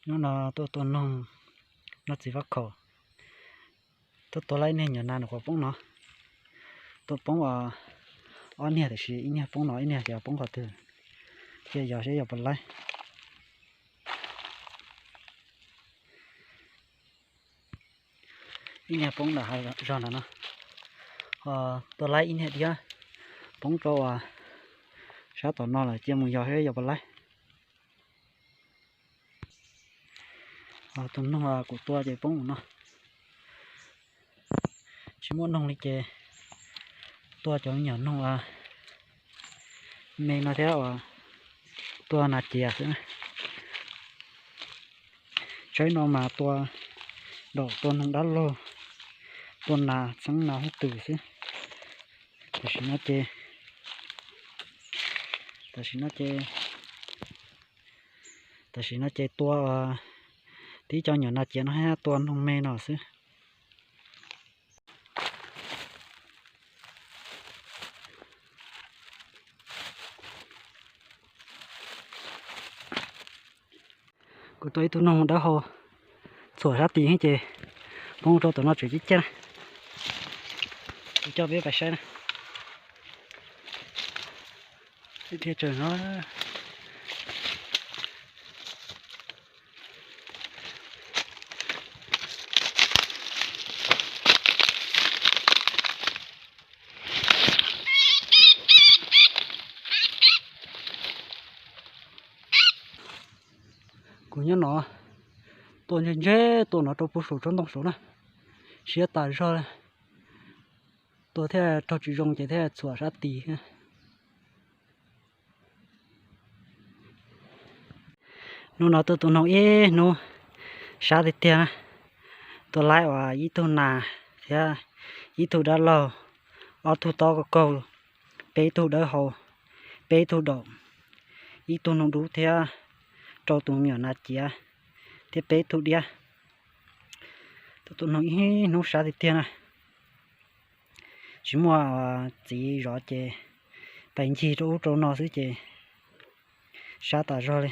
Hnub no tuaj tua noog noj txiv faj khaum, tuaj tua laib ib niag nyuam nas nws quas poob no. Tuaj poob ob niag tiam sis ib niag poob no ib niag ces poob qhov twg, cia yog seb yog puas laib. Ib niag poob ntawm hav zog ntawd no, ho tua laib ib niag diab poob rau sab tom no lawm, cia mus yog seb yog puas laib. Tus noog kuv tua ces poob mus no. Tsis muaj noog li ces tua cov me nyuam noog me no thiab uas tua nas cias xwb. Tsaib no mas tua daum, tua noog dab laug, tua nas txheeb nas hub twm xwb. Tam sim no ces, tam sim no ces, tam sim no ces tua tib co nyuam nas cias no thiab tua noog me no xwb. Kuv tua ib tug noog dawb hau txhuam sab tid ces poob rau tom no tseem cib ciaj na. Kuv coj peb pais saib na. Ib thiaj tsaws no. Kuv nyob no, tua ntseg ntseg tua no rau puag saum tsob ntoo saud na, siab tas zog. Tua thiaj raug tsis zoo ces thiaj txhuam sab tid. Hnub no tuaj tua noog ib hnub sab tiag tiag na. Tua laib uas ib tug nas thiab ib tug dab laug, ob tug tob kaug kaug, peb tug dawb hau, peb tug daum, ib tug noog dub thiab rau tus me nyuam nas ciav thiab peb tug diab. Tuaj tua noog ib hnub sab tiag tiag na. Tsis muaj txiv zov ces pais ncig rau ub rau no xwb ces sab tas zog li.